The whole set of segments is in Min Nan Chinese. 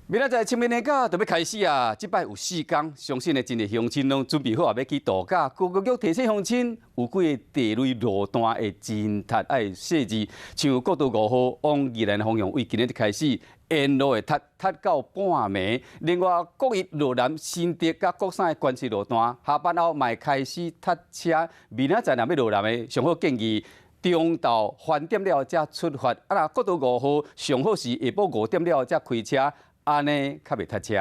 明仔載清明連假就欲開始啊！這擺有4工，相信呢真濟鄉親攏準備好啊，欲去度假。觀光局提醒鄉親，有幾个地雷路段會真塞，愛細緻，像國道5號往宜蘭方向，為今仔日開始沿路會塞塞到半暝。另外，國一羅南新竹佮國三的關西路段，下班後嘛會開始塞車。明仔載若欲羅南的，上好建議中晝飯點了才出發。啊，若國道5號上好是下晡5點了才開車。按呢較袂塞車。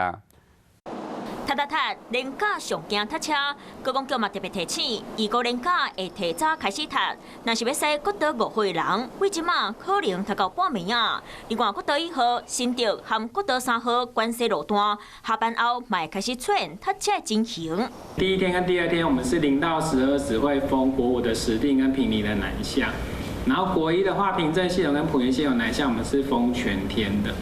塞塞塞，連假上驚塞車。觀光局嘛特別提醒，預估連假會提早開始塞，若是欲駛國道5號的人，為這馬可能塞到半暝啊。另外，國道1號新竹和國道3號關西路段，下班後嘛會開始出現塞車的情形。第一天跟第二天，我們是0到12時會封國五的石碇跟坪林的南向，然後國一的話，平鎮系統跟埔鹽系統南向，我們是封全天的。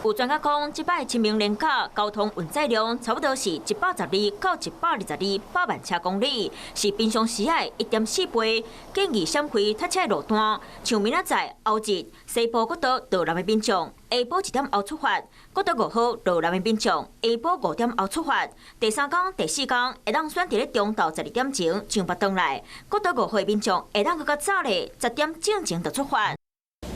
有專家講，這擺清明連假交通運載量差不多是112到122百萬車公里，是平常時的1.4倍。建議閃開塞車路段，像明仔載後日西部國道羅南的民眾，下晡1點後出發；國道5號羅南的民眾，下晡5點後出發。第三工、第四工會當選擇咧中晝12點前上北轉來。國道5號的民眾會當閣較早咧，10點正前就出發。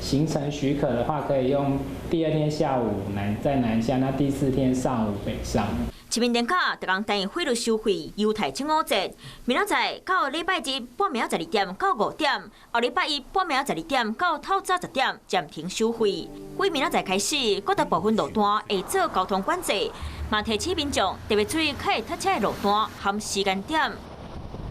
行程許可的話，可以用第二天下午南在南下，那第四天上午北上。清明連假，逐工單費率收費，猶太清五節。明仔載到禮拜日半暝12點到5點，後禮拜一半暝十二點到透早10點暫停收費。為明仔載開始，國道部分路段會做交通管制，嘛提醒民眾特別注意較會塞車的路段和時間點。